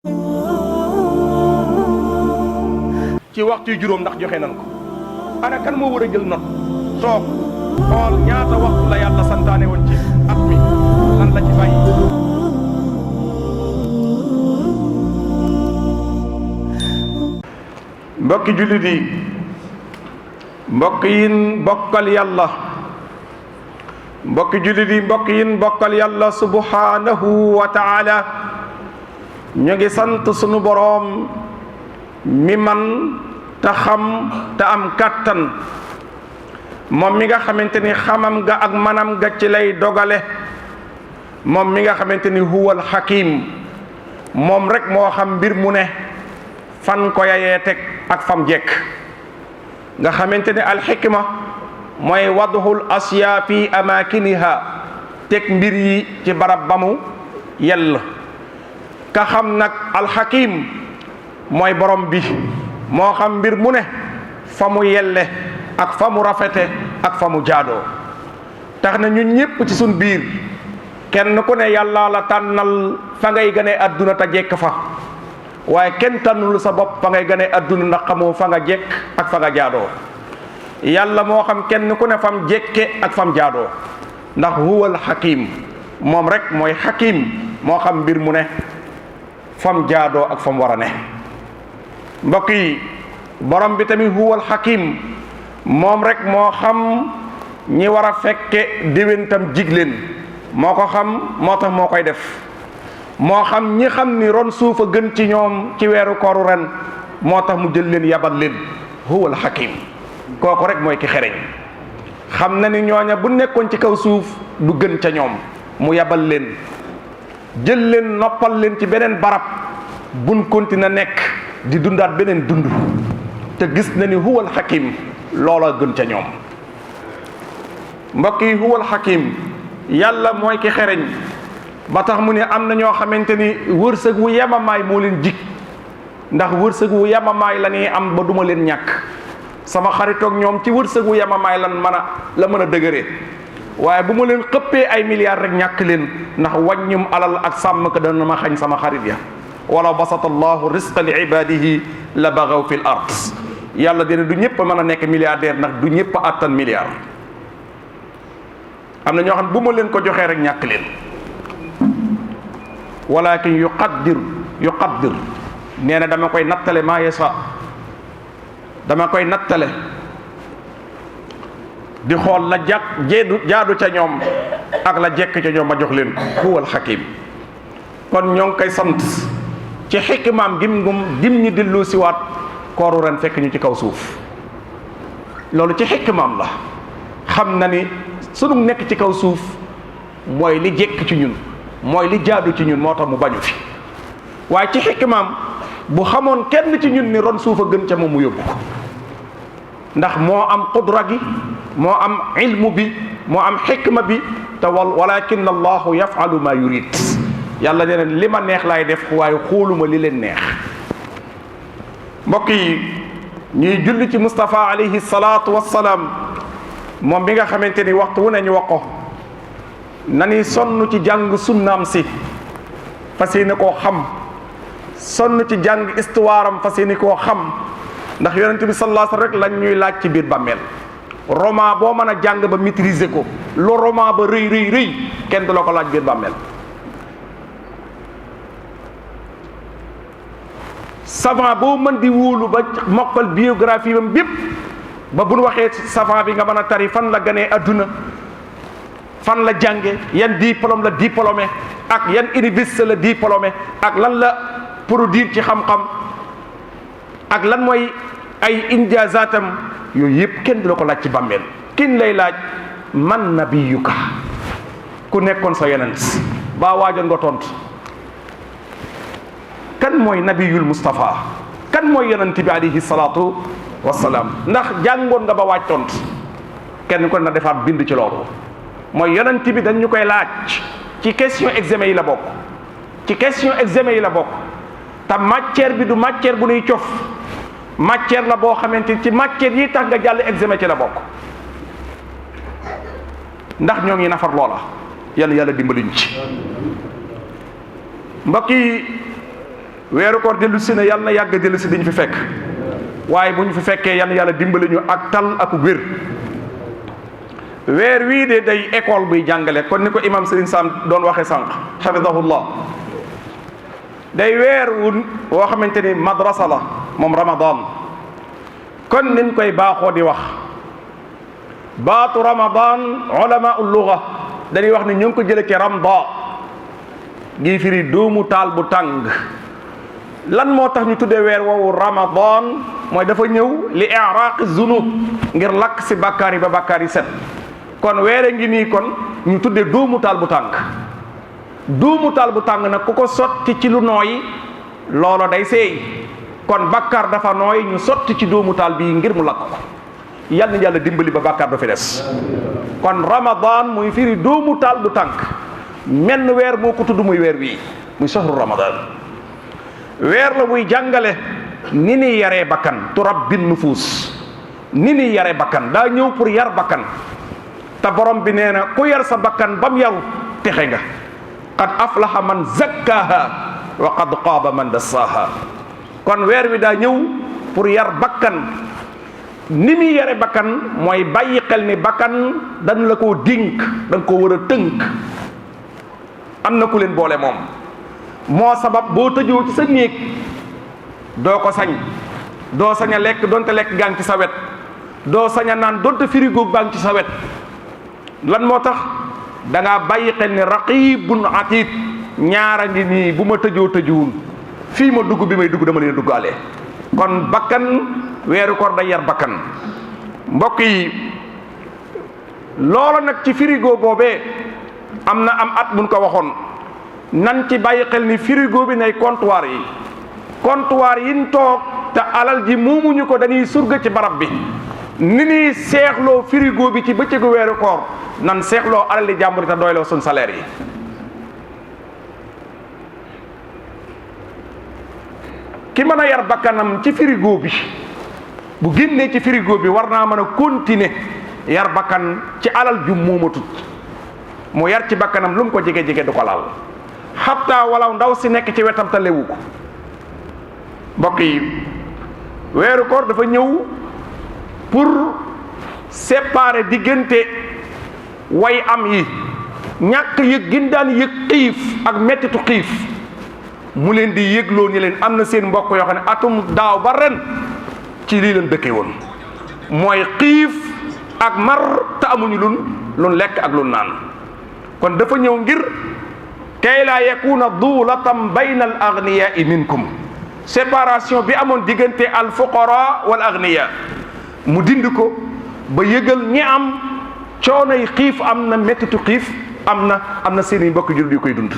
ci waxtu juróom ndax joxe nan ko ana kan moo war a jël not toog xool ñaata waxtu la yàlla santaane woon ci at mi lan la ci bàyyi. mbokki jullit yi mbokk yin bokkal yàlla mbokki jullit yi mbokk yin bokkal yàlla subhanahu wa taala ñu ngi sant sunu boroom mi man te xam te am kàttan moom mi nga xamante ni xamam ga ak manam ga ci lay dogale moom mi nga xamante ni huwal hakim moom rek moo xam mbir mu ne fan ko yayee teg ak fam jekk nga xamante ni alxikma mooy wadhul asya fi amakiniha teg mbir yi ci barab ba mu yell ka xam nag alxakim mooy borom bi moo xam mbir mu ne fa mu yelle ak fa mu rafete ak fa mu jaadoo tax na ñun ñépp ci suñ biir kenn ku ne yàlla la tànnal fa ngay gane adduna te jekk fa waaye kenn tànnul sa bopp fa ngay gane adduna ndax xamoo fa nga jekk ak fa nga jaadoo yàlla moo xam kenn ku ne fam jekke ak fam jaadoo ndax huwal hakim moom rek mooy hakim moo xam mbir mu ne fam jaadoo ak fam war a ne mbokk yi borom bi tamit huwal hakim moom rek moo xam ñi war a fekke déwéntam jigleen moo ko xam moo tax moo koy def moo xam ñi xam ni ron suuf a gën ci ñoom ci weeru kooru ren moo tax mu jël leen yabal leen huwal hakim kooku rek mooy ki xereñ xam na ni ñooña bu nekkoon ci kaw suuf du gën ca ñoom mu yabal leen jël leen noppal leen ci beneen barab buñ continué nekk di dundaat beneen dund te gis na ni huwal hakim loola gën ca ñoom mbokk yi huwal hakim yàlla mooy ki xereñ ba tax mu ne am na ñoo xamante ni wërsëg wu yemamaay moo leen jig ndax wërsëg wu yemamaay la ñuy am ba duma leen ñàkk sama xaritoog ñoom ci wërsëg wu yemamaay la mën a dëgëree waaye bu ma leen xëppee ay milliards rek ñàkk leen ndax wàññum alal ak sàmm ko dana ma xañ sama xarit ya walaw basata allahu risqa li ibadihi la bagaw fi l ard yàlla dina du ñëpp mën a nekk milliardaire ndax du ñëpp a attan milliard am na ñoo xam ne bu ma leen ko joxee rek ñàkk leen walakin yuqaddir nee na dama koy nattale maa yasa dama koy nattale di xool la jaadu ca ñoom ak la jekk ca ñoom ma jox leen huwal hakim kon ñoo ngi koy sant ci xikmaam gim ñi dillu siwaat kooru ren fekk ñu ci kaw suuf loolu ci xikmaam la xam na ni sunu nekk ci kaw suuf mooy li jekk ci ñun mooy li jaadu ci ñun moo tax mu bañu fi waaye ci xikmaam bu xamoon kenn ci ñun ni ron suuf a gën ca moom mu yóbbu ko ndax moo am qudra gi moo am ilmu bi moo am xikma bi te walakin allahu yafalu ma yurid yàlla nee na li ma neex laay def waaye xooluma li leen neex mbokk yi ñuy julli ci Mustafa alayhi salaatu wassalaam moom bi nga xamante ni waxtu wu ne ñu wax ko nani sonn ci jàng sunnaam si fas yéene koo xam sonn ci jàng histoire am fas yéene koo xam ndax yonente bi sallallahu alayhi wasallam rek lañ ñuy laaj ci biir bàmmeel roman boo mën a jàng ba maîtriser ko lu roman ba rëy kenn du la ko laaj biir bàmmeel savant boo mën di wóolu ba mokkal biographie bam bépp ba bu nu waxee savant bi nga mën a tari fan la ganee adduna fan la jànge yan diplôme la diplômé ak yan université la diplômé ak lan la produire ci xam-xam ak lan mooy ay injazaatam yooyu yëpp kenn du la ko laaj ci bàmmeel kin lay laaj man nabiyuka ku nekkoon sa yonent baa waajoon nga tontu kan mooy nabiyul Mustafa kan mooy yonent bi alayhi salaatu wassalaam ndax jàngoon nga ba waaj tontu kenn ko na defaat bind ci loolu mooy yonent bi dañ ñu koy laaj ci question examen yi la bokk ci question examen yi la bokk te matière bi du matière bu nuy cof matière la boo xamante ci matière yi tax nga jàll examen ci la bokk ndax ñoo ngi nafar loola yàlla dimbaliñ ci mbokk yi weeru koor dellu si na yàlla na yàgg dellu si dañu fi fekk, waaye bu ñu fi fekkee yal na yàlla dimbali ñu ak tal ak wér. weer wii de day école buy jàngale kon ni ko imam Serigne Sam doon waxee sànq xafidahullah, day weer woo xamante ni madrasa la moom Ramadan. kon niñ koy baaxoo di wax baatu Ramadan ulama ul lugha dañuy wax ni ñu ngi ko jële ci ramda gi firi doomu taal bu tàng. lan moo tax ñu tuddee weer woowu Ramadan mooy dafa ñëw li i'raqi zunub ngir lakk si bàkkaar yi ba bàkkaar yi set. kon weere ngi nii kon ñu tuddee doomu taal bu tàng. doomu taal bu tàng nag ku ko sotti ci lu nooy loolo day seey, kon bàkkaar dafa nooy ñu sotti ci doomu taal bii ngir mu lakk ko. yal na yàlla dimbali ba bàkkaar du fi des. kon Ramadan muy firi doomu taal bu tàng, menn weer moo ko tudd muy weer wii muy shahru Ramadan. weer la buy jàngale ni ni yaree bakkan, turabbin nufuus, ni ni yaree bakkan. daa ñëw pour yar bakkan, te borom bi nee na ku yar sa bakkan bam yaru texe nga. qad aflaha man zakkaha wa qad qaaba man dassaaha. kon weer wi daa ñëw pour yar bakkan. ni muy yare bakkan mooy bàyyi xel ni bakkan dañ la koo dénk, dañ koo war a tënk. am na ku leen boole moom moo sabab boo tëjoo ci sa néeg doo ko sañ, doo sañ a lekk donte lekk gaa ngi ci sa wet, doo sañ a naan donte frigo baa ngi ci sa wet. lan moo tax da ngaa bàyyi xel ni raqibun atid, ñaara ngi nii bu ma tëjoo tëjuwul, fii ma dugg bi may dugg dama leen duggaale. kon bakkan weeru koor day yar bakkan. mbokk yi loola nag ci frigo boobee am na am at buñ ko waxoon nan ci bàyyi xel ni frigo bi nay comptoir yi, comptoir yiñ toog te alal ji moomuñu ko, dañuy surga ci barab bi. ni ñuy seexloo frigo bi ci bëccëgu weeru koor nan seexloo alal di jàmbur te doyloo suñ salaire yi. ki mën a yar bakkanam ci frigo bi bu génnee ci frigo bi war naa mën a continuer yar bakkan ci alal ju moomatut. mu yar ci bakkanam lu mu ko jege jege du ko laal, xataa walaw ndaw si nekk ci wetam te lewu ko. mbokk yi weeru koor dafa ñëw pour séparer diggante way am yi, ñàkk yëg gin daan yëg xiif ak mettitu xiif, mu leen di yëgloo ni leen am na seen mbokk yoo xam ne atum daaw ba ren ci lii leen dëkkee woon, mooy xiif ak mar te amuñu lun lekk ak lun naan. kon dafa ñëw ngir kay laa yakuna duulatan bayna al agniyaai minkum, séparation bi amoon diggante al fuqara wal agniya mu dindi ko ba yëgal ñi am coonoy xiif, am na mettitu xiif, am na seen i mbokk jullit yu koy dund.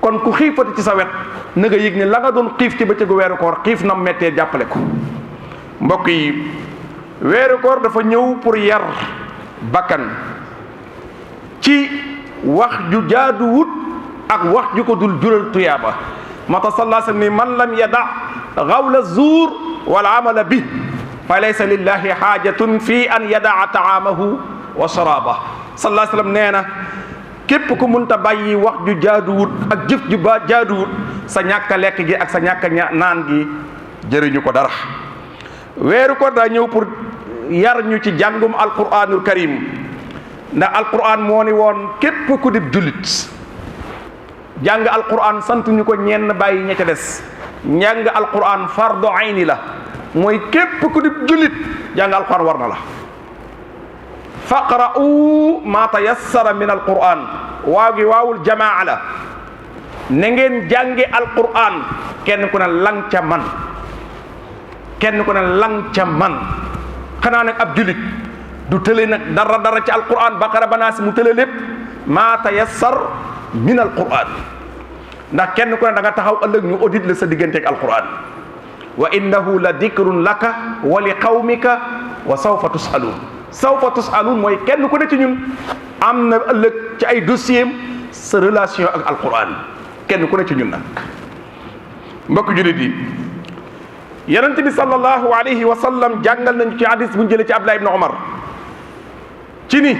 kon ku xiifati ci sa wet na nga yëg ne la nga doon xiif ci bëccëgu weeru koor xiif na mettee jàppale ko. mbokk yi weeru koor dafa ñëw pour yar bakkan ci wax ju jaaduwut ak wax ju ko dul jural tuyaaba. moo tax sallallahu alayhi wa sallam ni man lam yada gawla zuur wal amala bi fa laysa lillahi xaajatun fi an yadaa taamahu wa sharaba. sallallahu alayhi wa sallam nee na képp ku munta bàyyi wax ju jaaduwut ak jëf ju ba jaaduwut, sa ñàkk a lekk gi ak sa ñàkk a naan gi jëriñu ko dara. weeru ko daa ñëw pour yar ñu ci jàngum alquranul karim, ndax alquran moo ni woon képp ku dib jullit jàng alquran santuñu ko ñenn bàyyi ña ca des. njàng alquran fardu ayni la, mooy képp ku dib jullit jàng alquran war na la. faqra'u ma tayassara min alquran, waaw gi waawul jamaa la, na ngeen jànge alquran kenn ku ne lang ca man, kenn ku ne lang ca man. xanaa nag ab julit du tële nag dara ci alquran baqara banaas mu tële lépp, ma tayassar min alquran, ndax kenn ku ne da nga taxaw ëllëg ñu audit la sa digganteeg alquran. wa innahu la dikrun laka wa li qawmika wa sawfa tusaluun. sawfa tusaluun mooy kenn ku ne ci ñun am na ëllëg ci ay dossier sa relation ak alquran, kenn ku ne ci ñun nag. mbokk julit yi yonent bi sallallahu alayhi wa sallam jàngal nañu ci hadis bu ñu jëlee ci Abdullah ibn Umar ci ni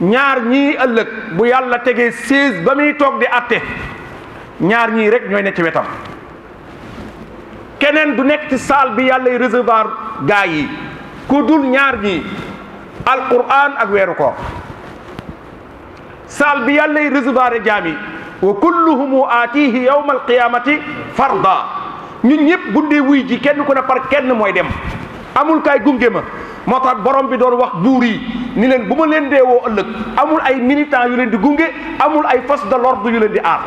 ñaar ñii ëllëg bu yàlla tegee 16 ba muy toog di atte, ñaar ñii rek ñooy ne ci wetam. keneen du nekk ci saal bi yàllay recevoir gaa yi ku dul ñaar ñi alquran ak weeru koor saal bi yàllay recevoir jaam yi wa kulluhum aatihi yawma alqiyamati farda ñun ñëpp bu dee wuy ji kenn ku ne par kenn mooy dem amul kaay gunge ma moo tax borom bi doon wax buur yi ni leen bu ma leen deewoo ëllëg amul ay militants yu leen di gunge amul ay force de l'ordre yu leen di aar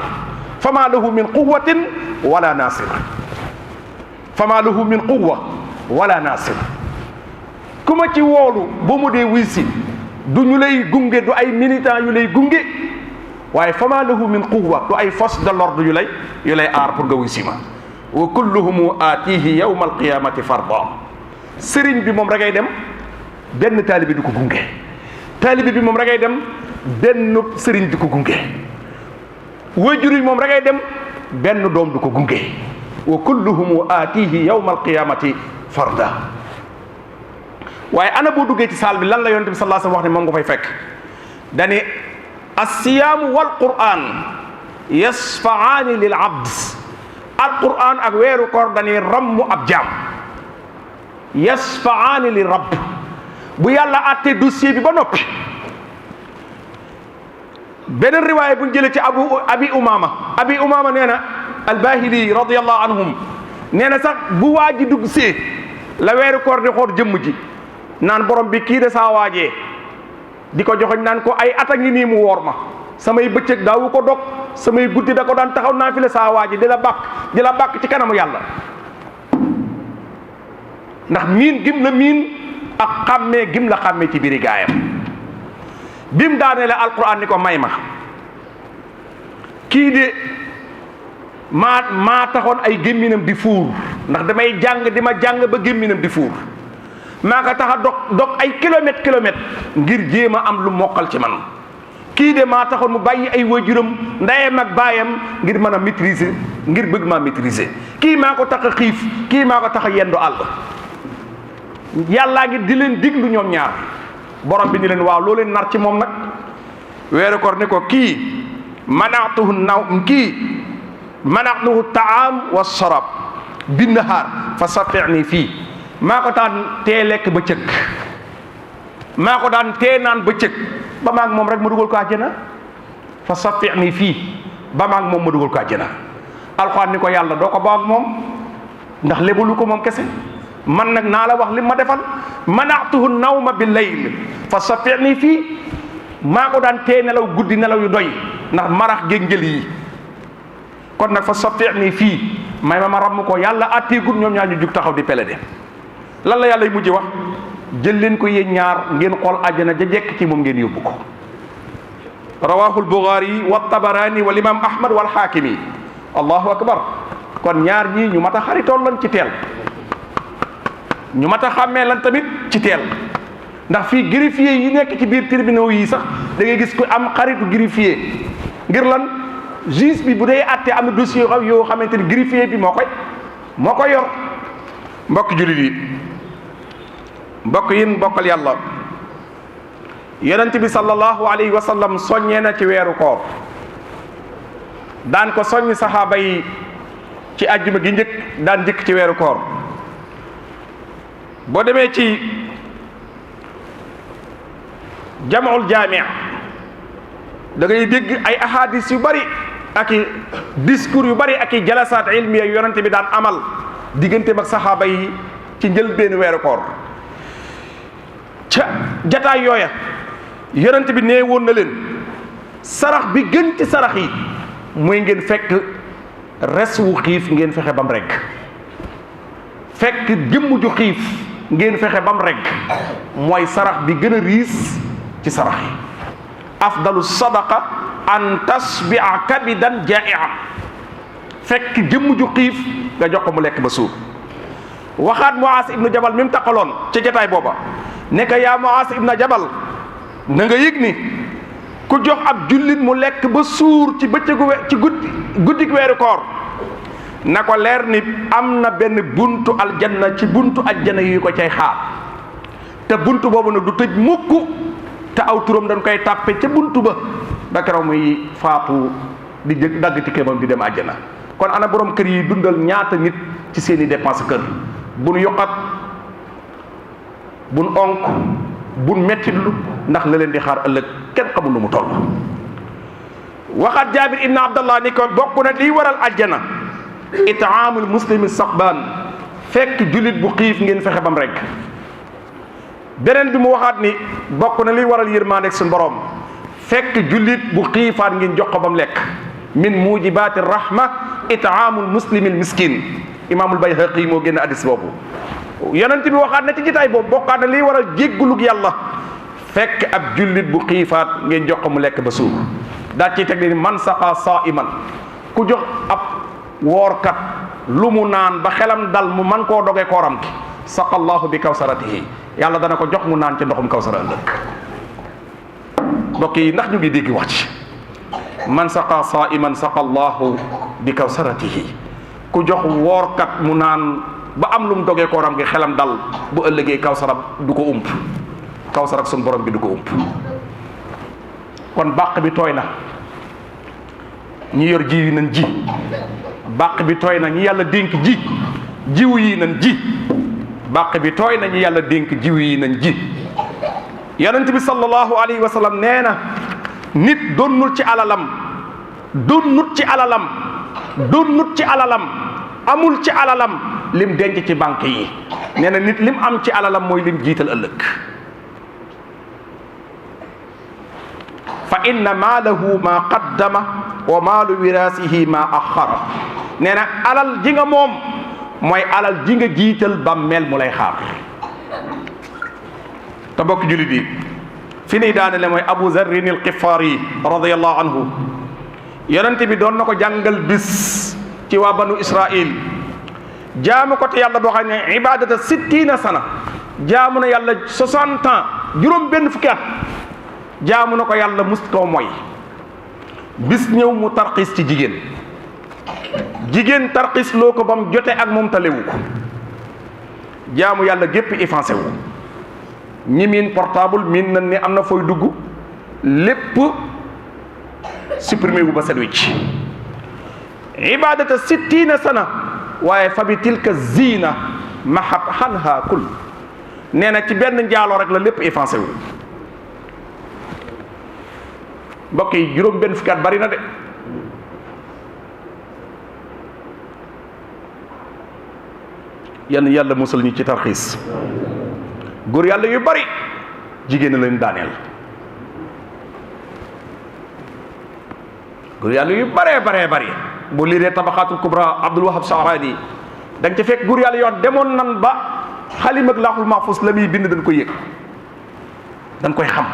fama lahu min quwwatin wala nasir fama lahu min quwwa wala nasir ku ma ci woolu ba mu dee wuy si du ñu lay gunge du ay militants yu lay gunge waaye fama lahu min quwwa du ay force de l'ordre yu lay aar pour nga wuy si ma wa kulluhum aatihi yawma alqiyamati farda sëriñ bi moom rek ay dem benn taalibi du ko gunge taalibi bi moom rek ay dem benn sëriñ du ko gunge waajur yi moom rek ay dem benn doom du ko gunge wa kulluhum aatihi yawma alqiyamati farda waaye ana boo duggee ci saal bi lan la yonent bi sallallahu alayhi wa sallam wax ne moom nga fay fekk dani assiyaamu wal qur'an yasfaani lil abd alquran ak weeru koor dañuy rammu ab jaam yasfaani li rabb bu yàlla àttee dossier bi ba noppi beneen riwaaya bu ñu jëlee ci abi umama nee na albahili radiyallahu anhum nee na sax bu waa ji dugg see la weeru koor di xool jëmm ji naan borom bi kii de saa waajee di ko joxoñ naan ko ay at a ngi nii mu woor ma samay bëccëg daawu ko dog samay guddi da ko daan taxaw naa fi la saa waaji di la bàkk ci kanamu yàlla ndax miin gim la miin ak xàmmee gim la xàmmee ci biiri gaayam bim daane la alquran ni ko may ma kii de maa taxoon ay gémminam di fuur ndax damay jàng di ma jàng ba gémminam di fuur maa ko tax a dog ay kilomètre ngir jéem a am lu mokkal ci man kii de maa taxoon mu bàyyi ay waajuram ndeyam ak baayam ngir mën a maîtriser ngir bëgg maa maîtriser kii maa ko tax a xiif kii maa ko tax a yendu àll yàllaa ngi di leen diglu ñoom ñaar borom bi ni leen waaw loo leen nar ci moom nag weeru koor ni ko kii manatuhu taam wa sharab binnahaar fa safi'ni fii maa ko daan tee lekk ba cëg maa ko daan tee naan ba cëg ba maag moom rek ma dugal ko àjjana fa safi'ni fii ba maag moom ma dugal ko àjjana alxuraan ni ko yàlla doo ko ba ak moom ndax lébalu ko moom kese man nag naa la wax li ma defal manatuhu nawma bi layl fa safi'ni fii maa ko daan tee nelaw guddi nelaw yu doy ndax marax géeg njël yi kon nag fa safi'ni fii may ma ramm ko yàlla atteegul ñoom ñaar ñu jug taxaw di pele de lan la yàlla mujj wax jël leen ko yéen ñaar ngeen xool àjjana ja jekk ci moom ngeen yóbbu ko rawahul Buxaari wa Tabaraani wal imam Ahmad wal Haakimi allahu akbar kon ñaar ñii ñu mat a xaritoon lan ci teel ñu mat a xàmmee lan tamit ci teel ndax fii greffier yi nekk ci biir tribunaux yi sax da ngay gis ku am xaritu greffier ngir lan juge bi bu dee àtte am dossier yoo xamante ni greffier bi moo koy yor mbokk jullit yi mbokk yin bokkal yàlla yonent bi sallallahu alayhi wa sallam soññee na ci weeru koor daan ko soññ saxaaba yi ci àjjuma gi njëkk ci weeru koor boo demee ci jamaul jaami' da ngay dégg ay ahadis yu bari ak i discours yu bari ak i jalasaat ilmiya yu yonent bi daan amal digganteem ak saxaaba yi ci njëlbéenu weeru koor ca jataay yooya yonent bi nee woon na leen sarax bi gën ci sarax yi mooy ngeen fekk res wu xiif ngeen fexe bam rekk fekk jëmm ju xiif ngeen fexe bam rekk mooy sarax bi gën a riis ci sarax yi afdalu sadaqa an tasbi'a kabidan ja'i'a fekk jëmm ju xiif nga jox ko mu lekk ba suur waxaat Muaas ibnu Jabal mi mu taqaloon ca jataay booba ne ko yaa Muaas ibnu Jabal na nga yëg ni ku jox ab jullit mu lekk ba suur ci bëccëgu ci guddik weeru koor na ko leer ni am na benn buntu aljanna ci buntu aljanna yu ko cay xaar te buntu boobu nag du tëj mukk te aw turam dañ koy tàppe ca buntu ba keroog muy faatu di dagg ci kéemam di dem àjjana kon ana borom kër yi dundal ñaata nit ci seeni dépense kër. buñ yokkat buñ onk buñ mettitlu ndax la leen di xaar ëllëg kenn xamul lu mu toll. waxaat Jaabir ibn Abdallah ni ko bokk na liy waral àjjana itaamul muslimi saqbaan, fekk jullit bu xiif ngeen fexe bam rek. beneen bi mu waxaat ni bokk na liy waral yërmande ak suñu borom, fekk jullit bu xiifaat ngeen jox ko bam lekk. min mujibaati rahma itaamul muslimil miskin. imaamul Bayhaqi moo génn addis boobu. yonent bi waxaat na ci jitaay boobu bokkaat na liy waral jéggulug yàlla, fekk ab jullit bu xiifaat ngeen jox ko mu lekk ba suur. daal ciy teg ni man saqa saiman, ku jox ab woorkat lu mu naan ba xelam dal mu man koo doge kooram ki, saqa allahu bi kawsaratihi, yàlla dana ko jox mu naan ci ndoxum kawsara ëllëg. mbokk yi ndax ñu ngi dégg wax ci man saqa saiman saqa allahu bi kawsaratihi, ku jox woorkat mu naan ba am lu mu dogee kooram gi xelam dal bu ëllëgee kawsara du ko ump, kawsara ak sun borom bi du ko ump. kon bàq bi tooy na, ñi yor ji yi nañ ji. bàq bi tooy na, ñi yàlla dénk ji jiw yi nañ ji. bàq bi tooy na, ñi yàlla dénk jiw yi nañ ji. yonent bi sallallahu alayhi wa sallam nee na nit donnul ci alalam, donnut ci alalam, donnut ci alalam, amul ci alalam lim denc ci banque yi. nee na nit lim am ci alalam mooy lim jiital ëllëg. fa inna maalahu ma qaddama wa maalu wiraasihi ma axara. nee na alal ji nga moom mooy alal ji nga jiital bàmmeel mu lay xaar. te bokk jullit yi fi nii daanele mooy Abu Zarrin al-Xifaari radiyallahu anhu. yonent bi doon na ko jàngal bis ci waa banu Israil. jaamu ko te yàlla boo xam ne ibadata 60 sana, jaamu na yàlla 60 ans, juróom benn fukki at jaamu na ko yàlla mus koo mooy. bis ñëw mu tarxiis ci jigéen, jigéen tarxiis loo ko ba mu jote ak moom talewu ko. jaamu yàlla gépp effacé wu. ñi miin portable miin nañ ni am na fooy dugg lépp supprimé wu ba set wicc. ibadata 60 sana, waaye fa bi tilka ziina mahat xanha kul. nee na ci benn njaaloo rek la lépp effacé wu. mbokk yi juróom benn fukki at bari na de. yenn yàlla musal ñu ci tarxiis. góor yàlla yu bari jigéen leen daaneel. góor yàlla yu baree bari bu liiree tabaxaatul kubra Abdul Wahab Sha'rani da nga ca fekk góor yàlla yoo demoon nan ba xalim ak laaxul mahfuz la muy bind dañ koy yëg, dañ koy xam,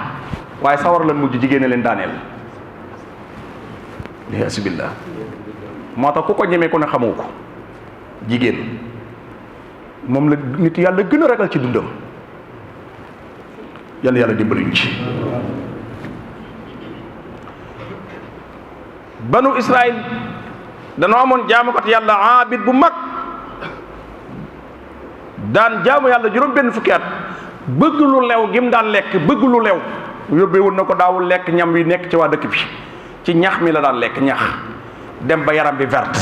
waaye sawar lan mujj jigéen leen daaneel. liasubillah. moo tax ku ko ñemee ku ne xamoo ko. jigéen moom la nit yàlla gën a ragal ci dundam. yàlla yàlla dimbaluñ ci. banu Israël danoo amoon jaamukat yàlla aabid bu mag, daan jaamu yàlla juróom benn fukki at. bëgg lu lew gim daan lekk, bëgg lu lew yóbbeewul na ko daawul lekk ñam wi nekk ci waa dëkk bi, ci ñax mi la daan lekk, ñax. dem ba yaram bi verte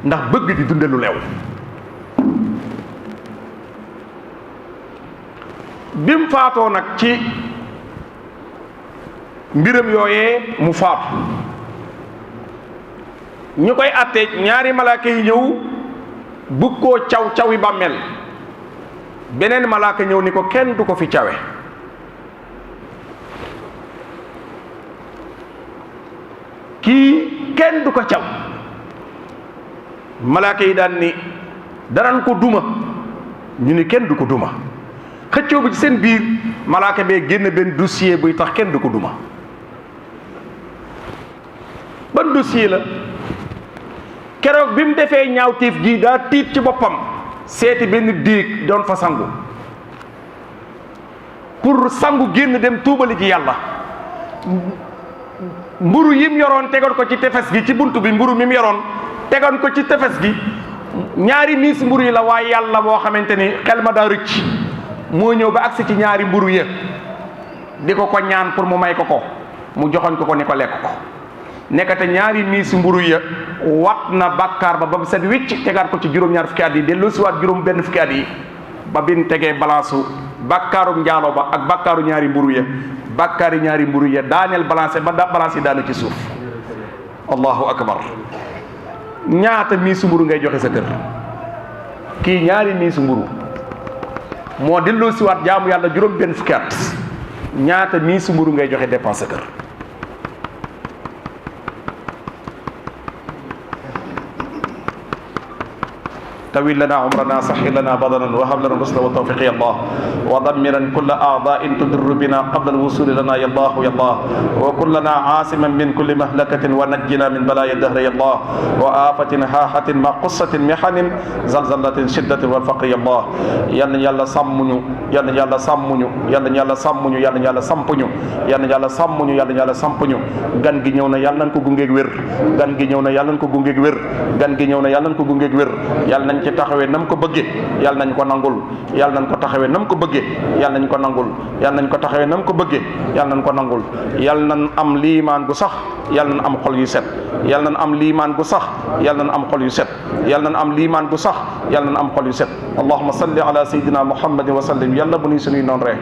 ndax bëgg di dunde lu lew. bim faatoo nag ci mbiram yooyee mu faatu, ñu koy àttee ñaari malaaka yi ñëw bëgg koo cawi bàmmeel. beneen malaaka ñëw ni ko kenn du ko fi cawe. kii kenn du ko caw. malaaka yi daan ni danañ ko duma, ñu ni kenn du ko duma. xëccoo bi ci seen biir malaaka bee génn benn dossier buy tax kenn du ko duma. ban dossier la? keroog bi mu defee ñaawteef gi daa tiit ci boppam, seeti benn déeg doon fa sangu pour sangu génn dem tuubali ji yàlla. mburu yim yoroon tegoon ko ci tefes gi, ci buntu bi mburu mi mu yoroon tegoon ko ci tefes gi, ñaari miis mburu yi la, waaye yàlla boo xamante ni xel ma daa rëcc moo ñëw ba agsi ci ñaari mburu ya di ko ñaan pour mu may ko ko, mu joxoñ ko ni ko lekk ko. nekkate ñaari miisi mburu ya wat na bàkkaar ba mu set wicc tegaat ko ci juróom-ñaar fukki at yi dellu si waat juróom benn fukki at yi ba bin tegee balance bàkkaaru njaaloo ba ak bàkkaaru ñaari mburu ya bàkkaari ñaari mburu ya daaneel balance ba balance yi daanu ci suuf. allahu akbar. ñaata miisi mburu ngay joxe sa kër? kii ñaari miisi mburu moo dellu si waat jaamu yàlla juróom benn fukki at. ñaata miisi mburu ngay joxe dépense sa kër? طويل لنا عمرنا صحي لنا بدنا وهب لنا الرشد والتوفيق يا الله ودمرا كل اعضاء تضر بنا قبل الوصول لنا يا الله يا الله وكن لنا عاصما من كل مهلكة ونجنا من بلايا الدهر يا الله وآفة هاحة ما قصة محن زلزلة شدة والفقر يا الله يلا يلا سمنو يلا يلا سمنو يلا يلا سمنو يلا يلا سمبنو يلا يلا سمنو يلا يلا سمبنو gan gi ñëw na yàlla nañ ko gungeeg wér gan gi ñëw na yàlla nañ ko gungeeg wér gan gi ñëw na yàlla nañ ko gungeeg wér yàlla nañ ci taxawee nam ko bëggee yàlla nañ ko nangul yàlla nañ ko taxawee nam ko bëggee yàlla nañ ko nangul yàlla nañ ko taxawee nam ko bëggee yàlla nañ ko nangul yàlla nañ am liimaan gu sax yàlla nañ am xol yu set yàlla nañ am liimaan gu sax yàlla nañ am xol yu set yàlla nañ am liimaan gu sax yàlla nañ am xol yu set allahumma salli ala sayyidina muhammadin wa sallim yàlla bu nuy suñuy noon rek